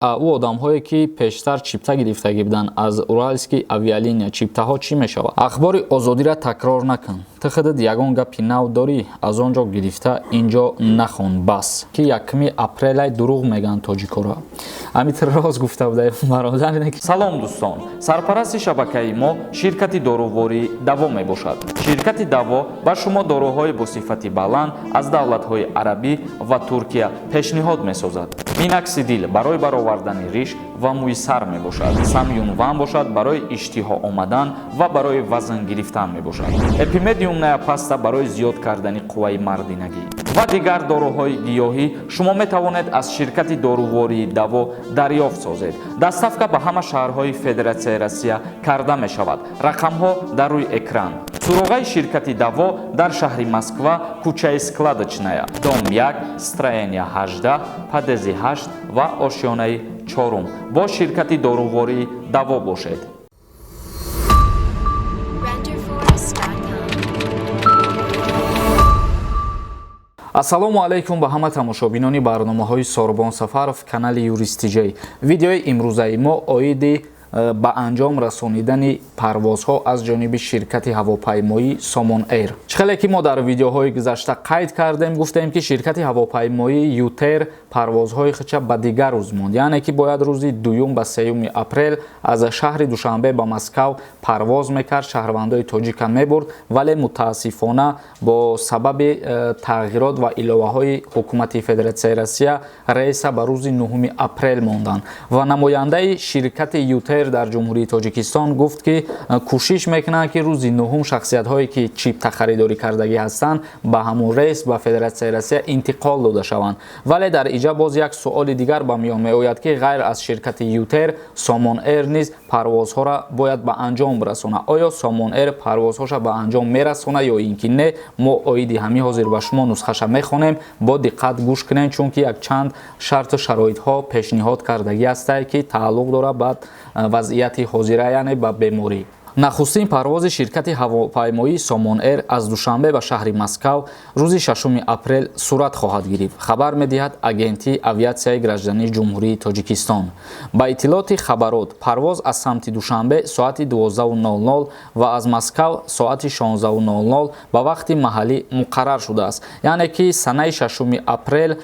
Ӯ одамҳое, ки пештар чипта гирифтагӣ буданд аз Уральский авиалиния, чиптаҳо чӣ мешавад? Ахбори Озодиро такрор накун. Ту худат ягон гапи нав дорӣ, аз он ҷо гирифта инҷо нахон, бас. Ки 1 апрелай дурӯғ мегӯянд тоҷикоро. Ҳамин рост гуфта буда, бародар. Салом, дӯстон! Сарпарасти шабакаи мо ширкати дорувории «Даво» мебошад. Ширкати «Даво» ба шумо доруҳои бо сифати баланд аз давлатҳои арабӣ ва Туркия пешниҳод месозад. Миноксидил барои баровардани риш ва мӯи сар мебошад. Самюнван бошад, барои иштиҳо омадан ва барои вазн гирифтан мебошад. Эпимедиумная паста барои зиёд кардани қувваи мардинагӣ ва дигар доруҳои гиёҳӣ шумо метавонед аз ширкати дорувории «Даво» дарёфт созед. Доставка ба ҳама шаҳрҳои Федератсияи Россия карда мешавад. Рақамҳо дар рӯи экран. Суроғаи ширкати «Даво» дар шаҳри Москва, кӯчаи Складочная, дом 1, строение 18, подъезди 8 ва ошёнаи чорум. Бо ширкати дорувории «Даво» бошед. Renderforest.com. Ассалому алайкум ба ҳама тамошобинони барномаҳои Сорбон Сафаров, канали Юристиҷей. Видеои имрӯзаи мо оиди ба анҷом расонидани парвозҳо аз ҷониби ширкати ҳавопаймоӣ Сомон Эйр. Чӣ хеле ки мо дар видеоҳои гузашта қайд кардем, гуфтем, ки ширкати ҳавопаймоии ЮТэйр парвозҳои худша ба дигар рӯз монд, яъне ки бояд рӯзи 2 ба 3 апрел аз шаҳри Душанбе ба Москав парвоз мекард, шаҳрвандои тоҷика мебурд, вале мутаассифона бо сабаби тағйирот ва иловаҳои ҳукумати Федератсияи Россия рейса ба рӯзи 9 апрел монданд. Ва намояндаи ширкати ЮТэйр дар Ҷумҳурии Тоҷикистон гуфт, ки кӯшиш мекунанд, ки рӯзи нуҳум шахсиятҳое, ки чипта харидорӣ кардагӣ ҳастанд, ба ҳамун рейс ба Федератсияи Россия интиқол дода шаванд. Вале дар иҷа боз як суоли дигар ба миён меояд, ки ғайр аз ширкати ЮТэйр Сомон Эйр низ парвозҳоро бояд ба анҷом расонад. Оё Сомон Эйр парвозҳоша ба анҷом мерасонад ё ин ки не? Мо оиди ҳамин ҳозир ба шумо нусхаша мехонем, бо диққат гӯш кунед, чунки якчанд шарту шароитҳо пешниҳод кардагӣ ҳастанд, ки тааллуқ дорад ба вазъияти ҳозира, яъне ба беморӣ. Нахустин парвози ширкати ҳавопаймоии Сомон Эйр аз Душанбе ба шаҳри Москав рӯзи 6 апрел сурат хоҳад гирифт, хабар медиҳад Агентии авиатсияи граждании Ҷумҳурии Тоҷикистон. Ба иттилооти хабарот, парвоз аз самти Душанбе соати 12:00 ва аз Москав соати 16:00 ба вақти маҳаллӣ муқаррар шудааст. Яъне ки санаи 6 апрел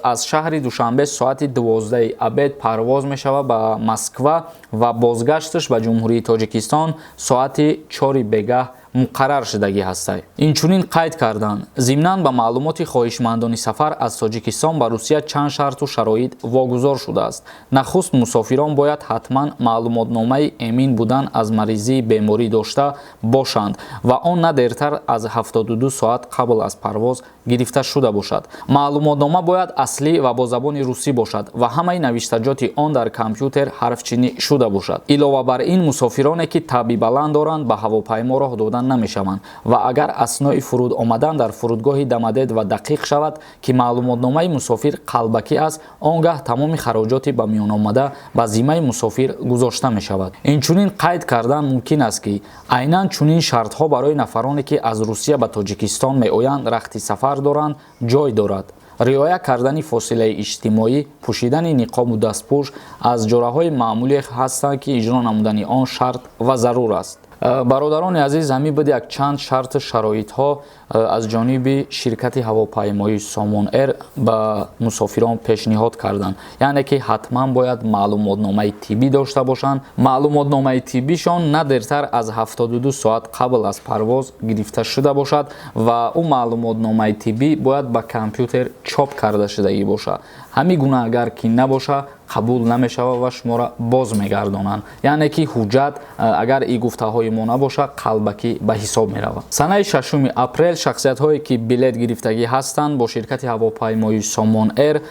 аз шаҳри Душанбе соати 12 обед парвоз мешавад ба Москва ва бозгашташ ба Ҷумҳурии Тоҷикистон соати 4 бегаҳ муқаррар шудагӣ ҳастад. Инчунин қайд карданд: зимнан, ба маълумоти хоҳишмандони сафар аз Тоҷикистон ба Русия чанд шарту шароит вогузор шудааст. Нахуст, мусофирон бояд ҳатман маълумотномаи эмин будан аз маризии беморӣ дошта бошанд ва он на дертар аз 72 соат қабл аз парвоз гирифта шуда бошад. Маълумотнома бояд аслӣ ва бо забони русӣ бошад ва ҳамаи навиштаҷоти он дар компютер ҳарфчинӣ шуда бошад. Илова бар ин, мусофироне, ки табъи баланд доранд, ба ҳавопаймо роҳ дода намешаванд ва агар аснои фуруд омадан дар фурудгоҳи Домодедово дақиқ шавад, ки маълумотномаи мусофир қалбакӣ аст, он гаҳ тамоми хароҷоти ба миён омада ба зиммаи мусофир гузошта мешавад. Инчунин қайд кардан мумкин аст, ки айнан чунин шартҳо барои нафароне, ки аз Русия ба Тоҷикистон меоянд, рахти сафар доранд, ҷой дорад. Риоя кардани фосилаи иҷтимоӣ, пӯшидани ниқобу дастпӯш аз чораҳои маъмуле ҳастанд, ки иҷро намудани он шарт ва зарур аст. Бародарони азиз, ҳамин буд якчанд шарту шароитҳо аз ҷониби ширкати ҳавопаймоии Сомон Эйр ба мусофирон пешниҳод карданд, яъне ки ҳатман бояд маълумотномаи тиббӣ дошта бошанд, маълумотномаи тиббишон на дертар аз 72 соат қабл аз парвоз гирифта шуда бошад ва ӯ маълумотномаи тиббӣ бояд ба компютер чоп карда шудагӣ бошад. Ҳамин гуна агар ки набошад, қабул намешавад ва шуморо боз мегардонанд. Яъне ки ҳуҷҷат, агар и гуфтаҳои мо набошад, қалбакӣ ба ҳисоб меравад. Санаи 6 апрел шахсиятҳое, ки билет гирифтагӣ ҳастанд бо ширкати ҳавопаймоии Сомон Эйр,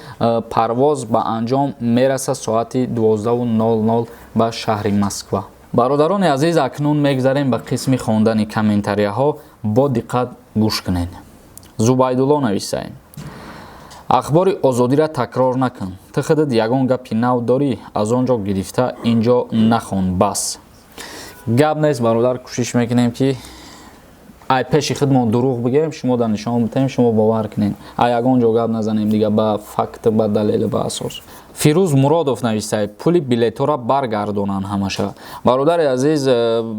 парвоз ба анҷом мерасад соати 12:00 ба шаҳри Москва. Бародарони азиз, акнун мегзарем ба қисми хондани комментарияҳо, бо диққат гӯш кунед. Зубайдулло нависаем: «Ахбори Озодиро такрор накун. Ту худат ягон гапи нав дорӣ, аз он ҷо гирифта инҷо нахон, бас.» Гап нест, бародар, кӯшиш мекунем, ки ай пеши худмон дурӯғ бигӯем, шумо дар нишон битаем, шумо бовар кунед. Ай ягон ҷо гап назанем дига, ба факт, ба далел, ба асос. Фирӯз Муродов навистай: пули билетҳоро баргардонанд ҳамаша. Бародари азиз,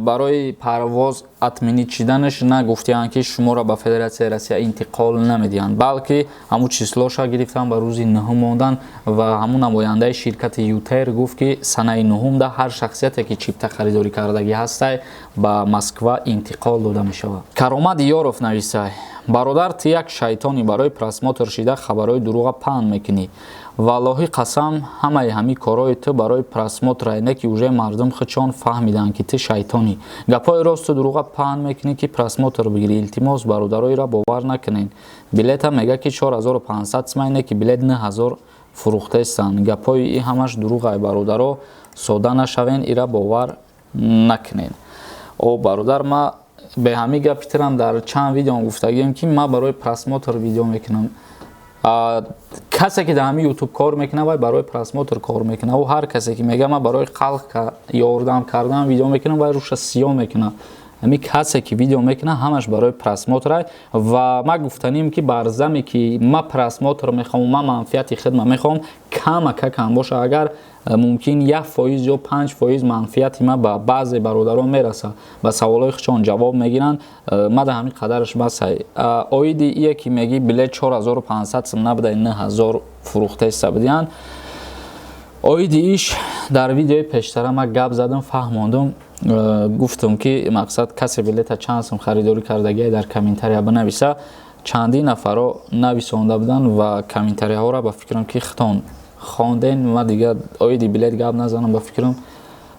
барои парвоз отменить шиданаш нагуфтиянд, ки шуморо ба Федератсияи Россия интиқол намедиҳанд, балки ҳамун числоша гирифтан, ба рӯзи нуҳум мондан. Ва ҳамун намояндаи ширкати ЮТэйр гуфт, ки санаи нуҳумда ҳар шахсияте, ки чипта харидорӣ кардагӣ ҳастай, ба Москва интиқол дода мешавад. Каромат Ёров нависай: бародар, ту як шайтонӣ, барои просмотр шида хабарҳои дурӯға паҳн мекунӣ. Валлоҳи қасам, ҳамаи ҳамин корҳои ту барои просмотр, не ки уже мардум худшон фаҳмиданд, ки ту шайтонӣ. Гапҳои росту дурӯға паҳн мекунӣ, ки просмотр бигирӣ. Илтимос, бародароира бовар накунед. Билета мега, ки 4500 сумай, не ки билет 9000 фурӯхтаистанд. Гапҳои и ҳамаш дурӯғай. Бародаро, сода нашавен, ира бовар накунед. О бародар, ма бе ҳамин гапи тирам дар чанд видеом гуфтагием, ки ман барои просмотр видео мекунам. Касе, ки дар ҳамин Ютуб кор мекунад, вай барои просмотр кор мекунад. Ӯ ҳар касе, ки мега, ман барои халқ ёрдам кардан видео мекунам, вай рӯша сиёҳ мекунад. Ҳамин касе, ки видео мекунад, ҳамаш барои просмотр. Ва ман гуфтанем, ки бар заме ки ман просмотр мехоҳам, ман манфиати хидма мехоҳам, камака кам боша, агар мумкин 1% ё 5% манфиати ман ба баъзе бародарон мерасад, ба саволҳои худшон ҷавоб мегиранд, ма дар ҳамин қадараш басай. Оиди ие, ки мегӣ, билет 4500 сум набуда, 9000 фурӯхтаиста будиянд, оиди иш дар видеои пештара ман гап задам, фаҳмондум, гуфтум, ки мақсад касе билета чанд сум харидорӣ кардагия, дар комментария бинависа. Чандин нафарро нависонда буданд ва комментарияҳоро, ба фикрам, ки худтон хонден. Ма дига оиди билет гап назанам, ба фикрам,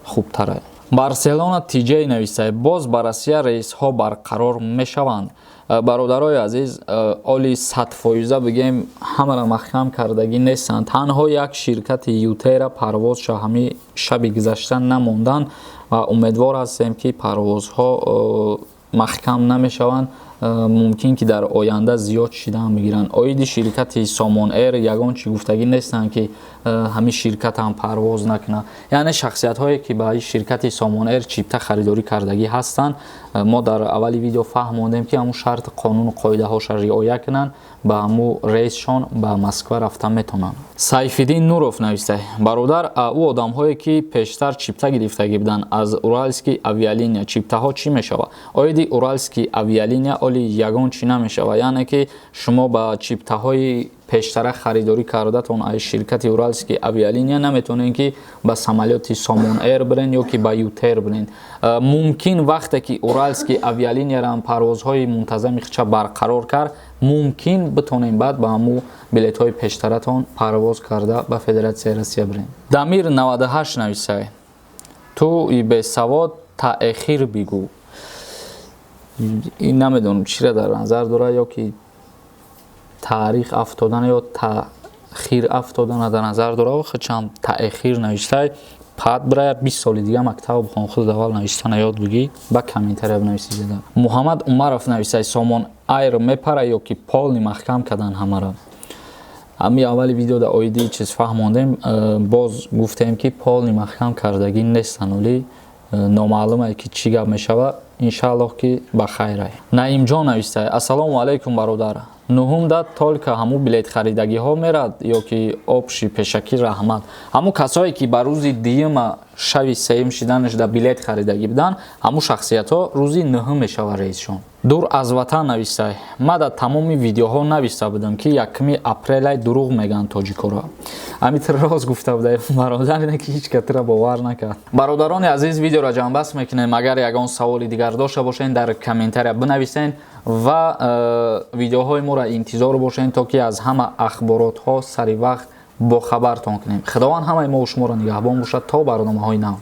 хубтара. Барселона тиҷей нависай: боз ба Россия рейсҳо барқарор мешаванд? Бародарои азиз, оли 100%-а бигем, ҳамаро маҳкам кардагӣ нестанд. Танҳо як ширкати ЮТэйра парвозша ҳамин шаби гузашта намонданд ва умедвор ҳастем, ки парвозҳо маҳкам намешаванд, мумкин ки дар оянда зиёд шидан бигиранд. Оиди ширкати Сомон Эйр ягон чӣ гуфтагӣ нестанд, ки ҳамин ширкатам парвоз накунад. Яъне шахсиятҳое, ки ба ширкати Сомон Эйр чипта харидорӣ кардагӣ ҳастанд, мо дар аввали видео фаҳмондем, ки ҳамун шарти қонуну қоидаҳоша риоя кунанд, ба ҳамун рейсшон ба Москва рафта метавонанд. Сайфиддин Нуров нависта: бародар, ӯ одамҳое, ки пештар чипта гирифтагӣ буданд аз Уральский авиалиния, чиптаҳо чӣ мешавад? Оиди Уральский авиалиния оли ягон чӣ намешавад. Яъне ки шумо ба чиптаҳои пештара харидорӣ кардатон аз ширкати Уральский авиалиния наметавонед, ки ба самолёти Сомон Эйр бирен ё ки ба ЮТэйр бирен. Мумкин вақте ки Уральский авиалинияам парвозҳои мунтазами худша барқарор кард, мумкин битонем баъд ба ҳамун билетҳои пештаратон парвоз карда ба Федератсияи Россия бирем. Дамир 98 нависай: ту и бесавод, таэхир бигӯ. Ин намедонам, чиро дар назар дорад, ё ки таърих афтодан ё таъхир афтодана дар назар дорад. Худшам таэхир навиштай. Пад бирая, 20 соли дига мактаб бихон, худ аввал навиштана ёд бигӣ, ба комментария бинависӣ. Зада Муҳаммад Умаров нависай: Сомон Айр мепара ё ки полный маҳкам кардан ҳамаро? Ҳами аввали видео дар оиди чиз фаҳмондем, боз гуфтем, ки полный маҳкам кардагӣ нестан, оли номаълуме, ки чӣ гап мешавад. Иншааллоҳ, ки ба хайрай. Наимҷон навистай: ассалому алайкум, бародар, нуҳумда только ҳамун билетхаридагиҳо мерад ё ки общий? Пешакӣ раҳмат. Ҳамун касое, ки ба рӯзи дуюма шави сеюм шиданаш да билет харидагӣ буданд, ҳамун шахсиятҳо рӯзи нуҳум мешавад рейсшон. Дур аз ватан навистай: ма дар тамоми видеоҳо нависта будам, ки 1 апрелай, дурӯғ мегӯянд тоҷикоро. Ҳамин роз гуфта будай, бародар, ине ки ҳеҷ катира бовар накард. Бародарони азиз, видеоро ҷамъбаст мекунем. Агар ягон саволи дигар дошта бошед, дар комментария бинависед ва видеоҳои моро интизор бошед, то ки аз ҳама ахборотҳо сари вақт бохабартон кунем. Худованд ҳамаи мо шуморо нигаҳбон бошад то барномаҳои нав.